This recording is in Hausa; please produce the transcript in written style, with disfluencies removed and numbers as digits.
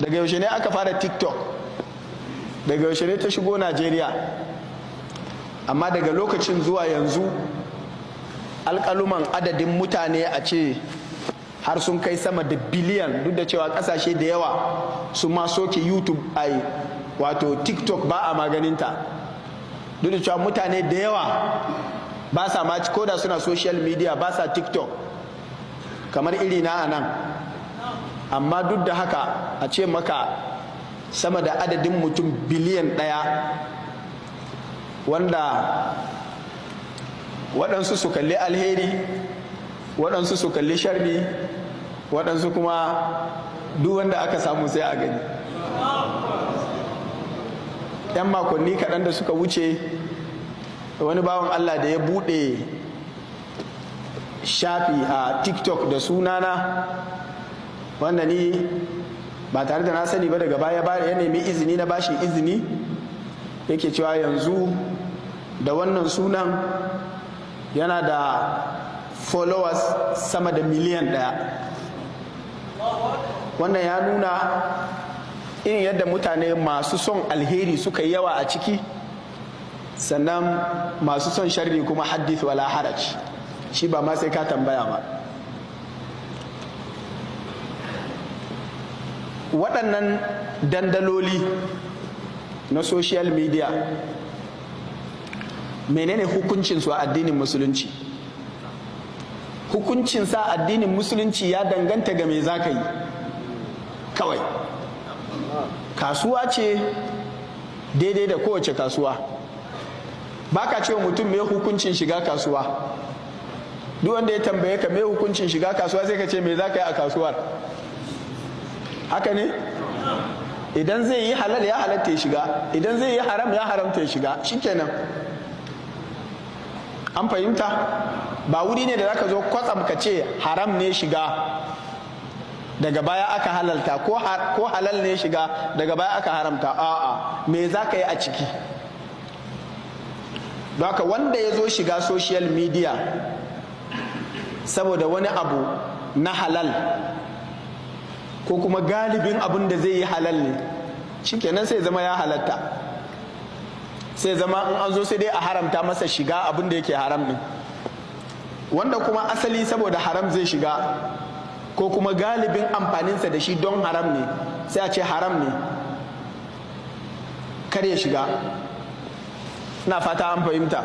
Daga yaushe ne aka fara TikTok? Daga yaushe ne ta shigo Najeriya? Amma daga lokacin zuwa yanzu, alƙaluman adadin mutane a ce har sun kai sama da biliyan, duk da cewa ƙasashe da yawa su ma soke YouTube, ai wato TikTok ba a maganinta, duk da cewa mutane da yawa ba sa ma, koda suna social media, ba sa TikTok kamar iri na a nan. Amma duk da haka, a ce maka sama da adadin mutum biliyan 1, wanda waɗansu su kalli alheri, waɗansu su kalli sharri, waɗansu kuma duk wanda aka samu sai a gani. 'Yan makonni kaɗan da suka wuce, wani bawan Allah da ya buɗe shafi a TikTok da sunana, wanda ni ba tare da na sani ba, daga baya ya nemi izini, na bashi izini, yake cewa yanzu da wannan sunan yana da followers sama da miliyan 1. Wannan ya nuna irin yadda mutane masu son alheri suka yi yawa a ciki, sannan masu son sharri kuma haddith wala haraj, shi ba ma sai ka tambaya ba. Waɗannan dandaloli na social media, menene hukuncinsu a addinin Musulunci? Hukuncinsa addinin Musulunci ya danganta ga me za ka yi. Kawai kasuwa ce daidai da kowace kasuwa. Baka cewa mutum me hukuncin shiga kasuwa. Duk wanda ya tambaye ka me hukuncin shiga kasuwa, sai ka ce me za ka yi a kasuwar? Haka ne? Idan zai yi halal, ya halatta ya shiga. Idan zai yi haram, ya haramta ya shiga. Shikenan, an fahimta? Ba wuri ne da zaka zo kwatsam ka ce haram ne shiga, daga baya aka halalta, ko halal ne shiga, daga baya aka haramta. A'a, me za ka yi a ciki? Don haka, wanda ya zo shiga social media saboda wani abu na halal, ko kuma galibin abin da zai yi halal ne, shikenan, sai zama ya halatta. Sai zama in an zo, sai dai a haramta masa shiga abin da yake haram din. Wanda kuma asali saboda haram zai shiga, ko kuma galibin amfaninsa da shi don haram ne, sai a ce haram ne, kar ya shiga. Na fata an fahimta.